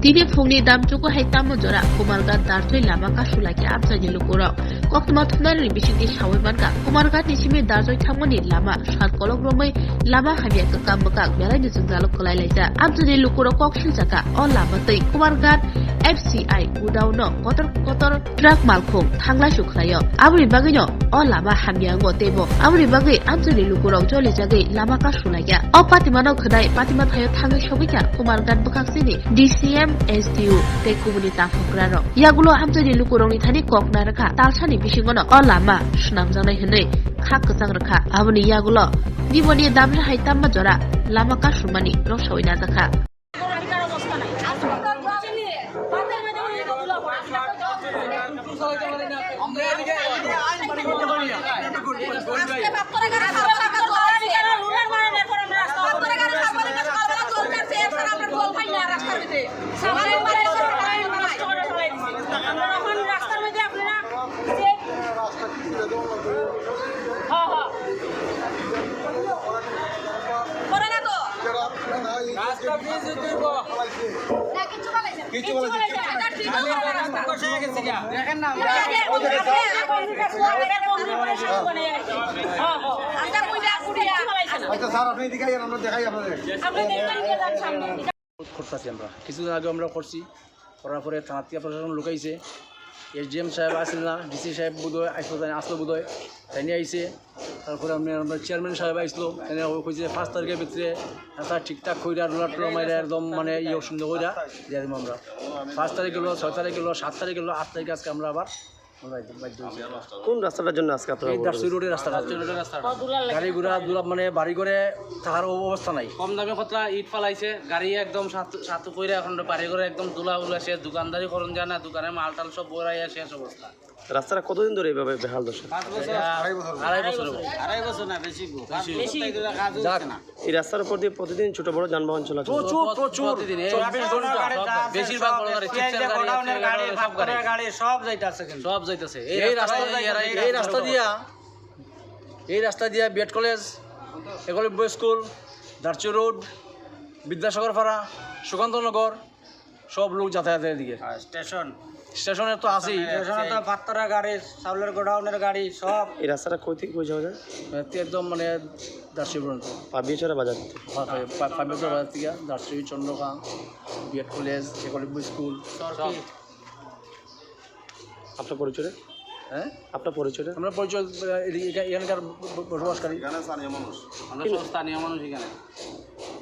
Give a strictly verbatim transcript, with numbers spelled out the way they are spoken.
Tini phungni damchugo hai tamo jora Kumarghat Darchoi lama kasu laikha amchaini lukurok. Koktwma thumnani bisingtwi sawi mankha, Kumarghat ni simi Darchoi thangmani lama sat kolok romwi lama hamya kwkang bwkak belaino jwngjalo kwlai laijak. Amchaini lukurok kok siljakha, o lama twi Kumarghat F C I godown no kotor kotor truck malkhung thanglai su khlaio. Aboni bagwino o lama hamya wngo teibo. Aboni bagwi amchaini lukurok jolijagwi lama kasu laikha. O patimano khwnai patima thaio thangwi sogwikha Kumarghat bwkhak chini D C M, S D O tei kubuni takhukra rok. Yagulo amchaini lukurokni thani kok narwkha, talsani bisingono o lama swnamjaknai hwnwi kha kwchang rwkha. Aboni yagulo Niboni damra hai tamba jora lama kasumani rok sawi najakha. রাস্তা ব্রিজ তুলব। না, কিচ্ছু বলেছে না। কিচ্ছু বলেছে না। দেখেন না, আমরা আচ্ছা, স্যার, আপনি এদিকে আইয়েন, আমরা দেখাই আপনাদের। করতেছি আমরা। কিছুদিন আগে আমরা করছি, করার পরে থানা থেকে প্রশাসন লুকাইছে। এসডিএম সাহেব আসেন না, ডিসি সাহেব বোধহয় আসলো, জানি আসলো বোধহয়, তাই নিয়ে আইছে। তারপরে আমরা, আমরা চেয়ারম্যান সাহেব আইসলো, তাই নিয়ে কইছে পাঁচ তারিখের ভিতরে রাস্তা ঠিকঠাক কইরা, রোলার টোলার মাইরা একদম মানে ইয়ে সুন্দর কইরা দিয়ে দেবো আমরা। পাঁচ তারিখ গেলো, ছয় তারিখ গেলো, সাত তারিখ গেলো, আট তারিখ আজকে আমরা আবার কোন রাস্তাটার জন্য আজকে আপনারা এই অবরোধ দাসুই রোডের রাস্তাটা। দাসুই রোডের রাস্তাটা। গাড়ি ঘোড়া দুলা মানে বাড়ি ঘরে থাকার অব-, অবস্থা নাই। কম দামে কতলা ইট ফালাইছে, গাড়ি একদম সাত, সাত কইরা এখন বাড়ি ঘরে একদম ধুলা উলা শেষ, দোকানদারি করন যায় না, দোকানে মাল টাল সব বইরাইয়া শেষ অবস্থা। রাস্তাটা কতদিন ধরে এভাবে বেহাল দশা? পাঁচ বছর। আড়াই বছর। আড়াই বছর। আড়াই বছর না, বেশি গো। পাঁচ বছর ধরে কাজ হচ্ছে না। এই রাস্তার উপর দিয়ে প্রতিদিন ছোট বড় যানবাহন চলাচল করে। প্রচুর, প্রচুর। প্রতিদিন, এই চব্বিশ ঘন্টা। গাড়ি যা আছে বেশিরভাগ সব বড় গাড়ি, এসপিআই চিপসের যে গাড়ি, গোডাউনের গাড়ি, গাড়ি, সব ভাক্করের গাড়ি, সব যাইতাছে কিন্তু। এই রাস্তা দিয়ে, এই রাস্তা দিয়া, এই রাস্তা দিয়া বিএড কলেজ, একলব্য স্কুল, দারচু রোড, বিদ্যাসাগর পাড়া, সুকান্তনগর, সব লোক যাতায়াতের দিকে। আর স্টেশন। স্টেশনে তো আছেই। স্টেশনে তো ভাক্করের গাড়ি, চাউলের গোডাউনের গাড়ি, সব। এই রাস্তাটা কই থেকে কই যাওয়া যায়? এতে একদম মানে দারচু পর্যন্ত। পাবিয়াছড়া বাজার থেকে? পা-, পা-, পা-, পাবিয়াছড়া বাজার থেকে দারচু, চন্দ্রকান্ত, বিএড কলেজ, একলব্য স্কুল, সব। আপনার পরিচয়? হ্যাঁ? আপনার পরিচয়? আমরা পরিচয়, আহ, এদিকে এখা-, এখানকার ব-, ব-, বসবাসকারী। এখানে স্থানীয় মানুষ। আমরা সব স্থানীয় মানুষ এখানে।